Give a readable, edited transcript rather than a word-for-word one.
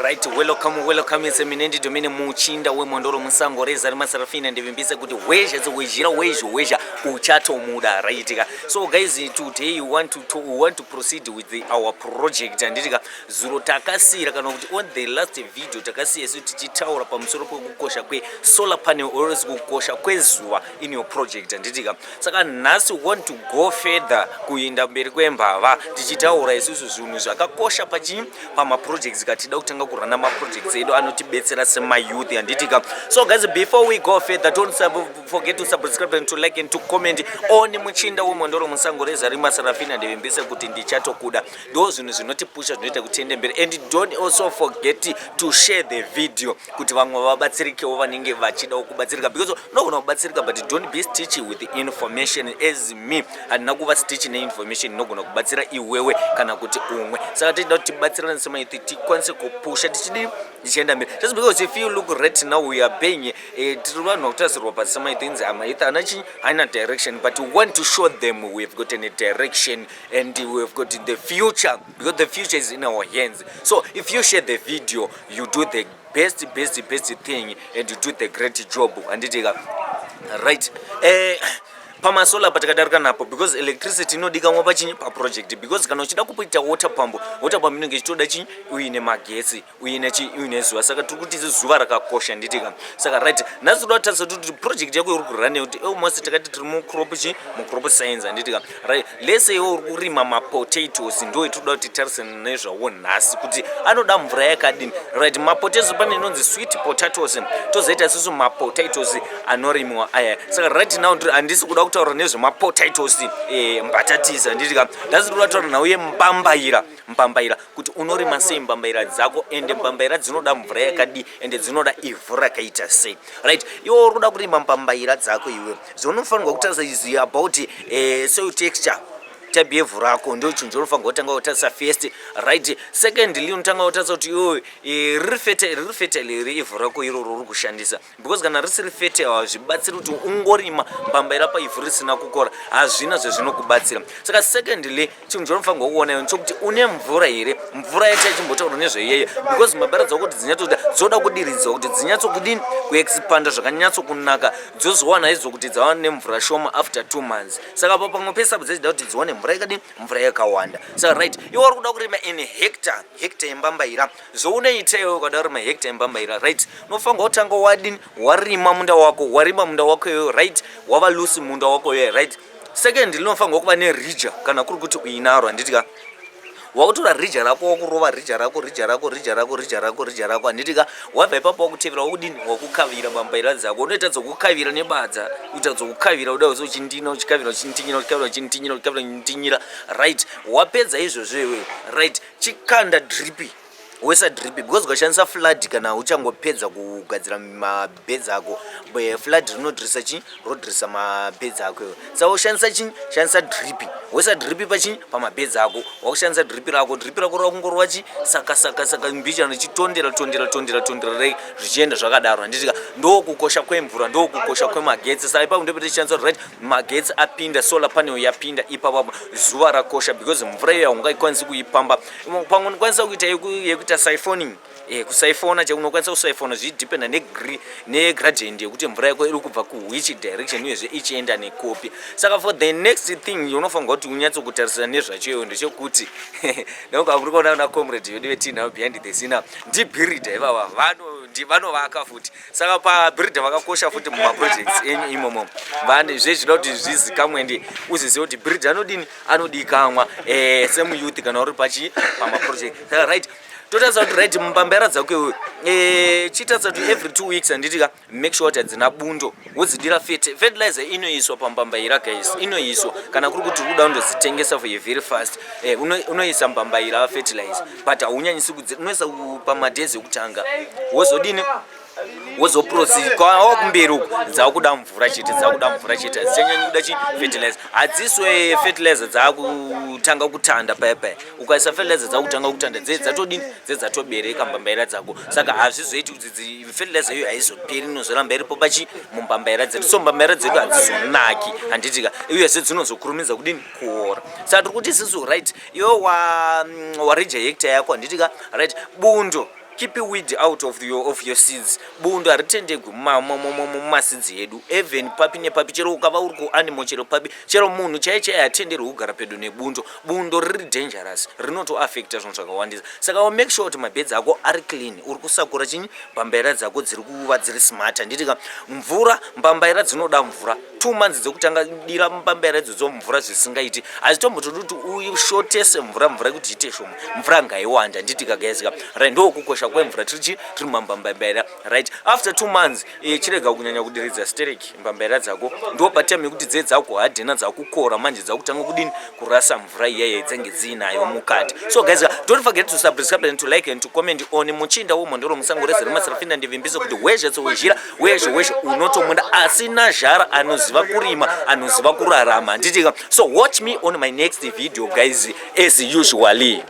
Right, welcome, welcome. It's Minende Domine, muchinda wemondoro musango rezari masarafina. Ndivimbise kuti wezha wezhira wezho wezha uchatomuda, right ka? So guys, today we want to proceed with our project, handitika? Zuro takasiyira, kana kuti on the last video takasiya isu tichitaura pamusoro pekukosha kwesolar panel, or kukosha kwezuva in your project, handitika? Saka nhasi we want to go further, kuenda mberi kwembava, tichitaura isusu zvinhu zvakakosha pachi pamaprojects katida kutanga kurana maprojects edu anotibetsera semayouth, handitika? So guys, before we go further, don't forget to subscribe and to like and to comment on Muchinda Wemondoro musango rezarima Sarafina. Ndivimbise kuti ndichatokuda. Ndo zvinhu zvinotipusha, zvinoita kuti tiende mberi. And don't also forget to share the video kuti vamwe vabatsirikewo vanenge vachidawo kubatsirika, because unogona kubatsirika, but don't be stingy with the information. As me, handina kuva stingy neinformation inogona kubatsira iwewe kana kuti umwe. Saka tichida kuti tibatsirane semayouth, tikwanise kupusha tichidii, tichienda mberi. Just because if you look right now, we are paying, tiri vanhu vakutarisirwa pasi semayouth, inzi amayouth ana chi haina direction, but we want to show them we've got a direction and we've got the future, because the future is in our hands. So if you share the video, you do the best, best, best thing and you do the great job, handitika? Right, pamasolar patakadarika napo, because electricity inodikanwa pachinyi, paproject, because kana uchida kuita water pump, water pump inenge ichitoda chinyi? Uine magetsi, uine chi, uine zuva. Saka tiri kuti zuva rakakosha, handitika? Saka right, nhasi toda kutarisa kuti project yako iri kurana kuti almost takati tiri mucrop chi, mucrop science, handitika? Right, let's say iwe uri kurima mapotatoes, ndo itoda kuti titarise nezvawo nhasi kuti anoda mvura yakadini. Right, mapotatoes, pane inonzi sweet potatoes, tozoita isusu mapotatoes anorimiwa aya. Saka right now handisi kuda kutaura nezvemapotatoes, mbatatisi, handitika? Nhasi toda kutaura nhau yembambaira, mbambaira, kuti unorima sei mbambaira dzako, ende mbambaira dzinoda mvura yakadii, ende dzinoda ivhu rakaita sei. Right, iwe uri kuda kurima mbambaira dzako iwe, zvaunofanirwa kutarisa is about soil texture, type yevhu rako. Ndo chinhu chaunofanirwa kutanga kutarisa first. Right, secondly, unotanga kutarisa kuti iwe riri fertile here ivhu rako iroro uri kushandisa, because kana risiri fertile, hazvibatsiri kuti ungorima mbambaira paivhu risina kukora, hazvina zvezvinokubatsira. Saka secondly, chinhu chaunofanirwa kuona nchokuti une mvura here, mvura yacho yachimbotaura nezveiyeyo, because mbambaira dzako kuti dzinyatsokuti dzoda kudiridzwa kuti dzinyatsokudini, kuexpanda zvakanyatsokunaka, dzozowana idzo kuti dzava nemvura shoma after 2 months. Saka pa pamwe pese apo dzichida kuti dziwane mvura yakadini, mvura yakawanda. Saka right, iwe uri kuda kurima in hectare, hectare yembambaira, zvounoita iwe ukada kurima hectare yembambaira, right, unofanirwa kutanga wadini? Warima munda wako. Warima munda wako iweyo, right, wava loose munda wako iweyo. Right, second, linofanirwa kuva neridger kana kuri kuti uinaro, handitika? Wakutora ridger rako, wakurova ridger rako, ridger rako, ridger rako, ridger rako, ridger rako, handitika? Wabva ipapo, wakutevera, wakudini? Wakukavira mbambaira dzako. Unoita dzokukavira nebadza, kuita dzokukavira kudai so, uchindina, uchikavira, uchintinyira, uchikavira, uchintinyira, uchikavira, uchintinyira. Right, wapedza izvozvo iwewe, right, chikanda drip, woisa drip, because ukashandisa flood kana uchangopedza kugadzira mabeds ako, flood rinodhirisa chi, rodhirisa mabeds ako iwe. Saka ushandisa chi, shandisa drip, woisa drip pachi, pamabeds ako. Wakushandisa drip rako, drip rako rakungorova chi, saka saka saka mbichana richitondera, tondera, tondera, tondera rei, zvichienda zvakadaro, handitika? Ndo kukosha kwemvura, ndo kukosha kwemagetsi. Saka ipapo ndipo tichishandisa, right, magetsi apinda, solar panel yapinda ipapo, zuva rakosha, because mvura iyo haungaikwanisi kuipamba. Pamwe unokwanisa kuita yekuita siphoning, kusiphona che, unokwanisa kusiphona zvichidhipenda negradient yekuti mvura yako iri kubva kuwhich direction, uyezve ichienda nekopi. Saka for the next thing unofanirwa kuti unyatsokutarisa nezvacho iwo ndechekuti nekuti muri kuona una comrade vedu vetinao behind the scene, ndibuilder ivava, vanovaka futi. Saka pabuilder vakakosha futi mumaprojects enyu imomo. Zvezvida kuti zvizikamwe, ndi uzizive kuti builder anodini, anodikamwa semuyouth kana uri pachi, pamaproject. Saka right, totarisa kuti, right, mbambaira dzako iwe, chitarisa kuti every 2 weeks, handitika, make sure kuti hadzina bundo, wodzidira fertilizer. Inoiswa pambambaira, guys, inoiswa kana kuri kuti uri kuda kundodzitengesa for very fast. Unoisa mbambaira fertilizer, but haunyanyisi, unoisa pamadays ekutanga, wozodini? Wozoproceed wakumberi uku, dzakuda mvura chete, dzakuda mvura chete, hadzichanyanyi kuda chi fertilizer. Hadziswe fertilizer dzakutanga kutanda paya paya. Ukaisa fertilizer dzakutanga kutanda, dze dzatodini? Dze dzatobereka mbambaira dzako. Saka hazvizoiti kuti fertilizer iyo haizoperi, inozoramba iripo pachi, mumbambaira dzedu. So mbambaira dzedu hadzizonaki, handitika? Uyezve dzinozokurumidza kudini? Kuora. Saka tiri kuti isusu, right, iwe waridger hectare yako, handitika? Right, bundo. Keep weed out of your seeds. Bundo haritendegwi mumaseeds edu, even papi nepapi. Chero ukava uri kuanimal, chero papi, chero munhu chaiye chaiye hatenderwi kugara pedo nebundo. Bundo riri dangerous, rinotoafecta zvinhu zvakawandisa. Saka make sure kuti mabeds ako ari clean, uri kusakura chinyi, mbambaira dzako dziri kuva dziri smart, handitika? Mvura, mbambaira dzinoda mvura. 2 months dzekutanga, dira mbambaira idzodzo mvura zvisingaiti. Hazvitombotodi kuti ushotese mvura, mvura kuti iite shoma. Mvura ngaiwanda, handitika guys ka? Right, ndo kukosha kwemvura. Tirichi tiri mumambambaira, right? After 2 months, chirega kunyanya kudiridza stereki mbambaira dzako. Ndo patime yekuti dze dzakuhadhena, dzakukora manje, dzakutanga kudini? Kurasa mvura iyaiya dzinge dziinayo mukati. So guys, don't forget to subscribe and to like and to comment on Muchinda Womondoro Musango reZerema. Ndivimbise kuti wezhe tsowezhira wezhe wezhe unotomunda asina zhara, anoziva kurima, anoziva kurarama, handitika? So watch me on my next video, guys, as usually.